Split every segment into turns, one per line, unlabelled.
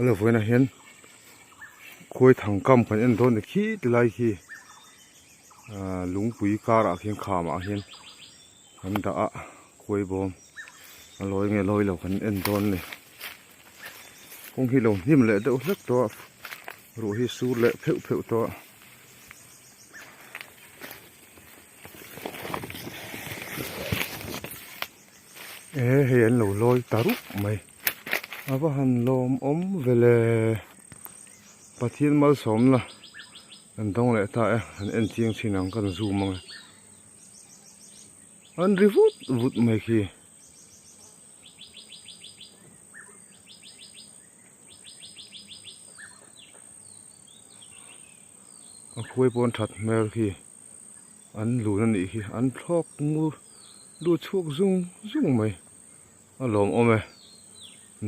A lo vawiinah hian khuai thang kam kan en dawn ni khi ti lai khi ahh lungpui karah khian khamah hian kan dah a khuai bawm a lawi nge lawi lo kan en dawn a ni kawng hi lo hnim leh deuh hlek tawh a ruah hi sur leh pheuh pheuh tawh a. E hei an lo lawi ta rup mai a va han lawm awm vele Pathian malsawmna kan dawng leh ta e han en chiang chin ang kan zoom ang e an ri vut vut mai khi. A khuai pawn that hmel khi an lun a nih hi an thlawk ngur lut chhuak zung zung mai a lawmawm e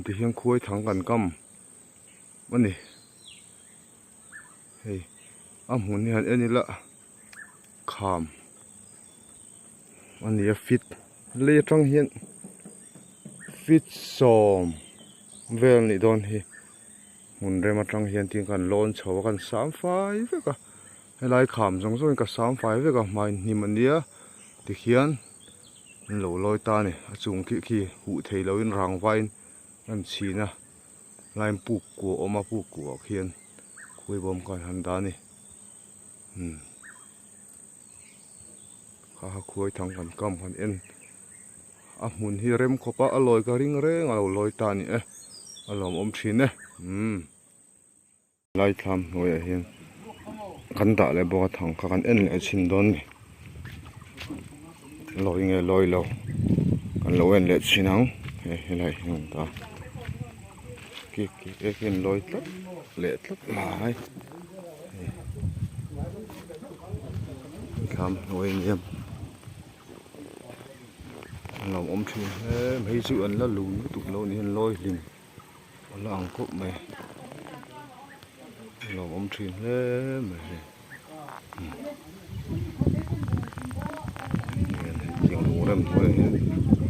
ti hian khuai thang kan kam a ni hei a hmun hi han en ila kham a ni a fit lei atang hian fit sawm vel a nih dawn hi. Hmun rem atang hian tin kan lawn chho a kan sam fai vek a helai kham zawng zawngin ka sam fai vek a hmai hnim a nia tikhian an lo lawi ta a ni a chung khi khi huh thei loin rangvain an chhin a line puk kuah a awm a puk kuah ah khian khuai bawm khan han dah a ni umm kha kha khuai thang kan kam han en. A hmun hi rem khawp a, a lawi ka ring reng a lo lawi ta a ni e, a lawmawm thin e, umm. Lai thlam hnuaiah hian kan dah leh bawk a thang kha kan en leh chhin dawn a ni, lawi nge lawi lo kan lo en leh chhin ang, hei helai hi an dah a, ki ki te khian lawi tlat leh tlat mai, hei thlam hnuai a ni a. An lo awm thin hle mai chu an la lun lutuk lo niin lawi hlim a la ang khawp mai an lo awm thin hle mai hei tiang lung rem hnuaiah hian.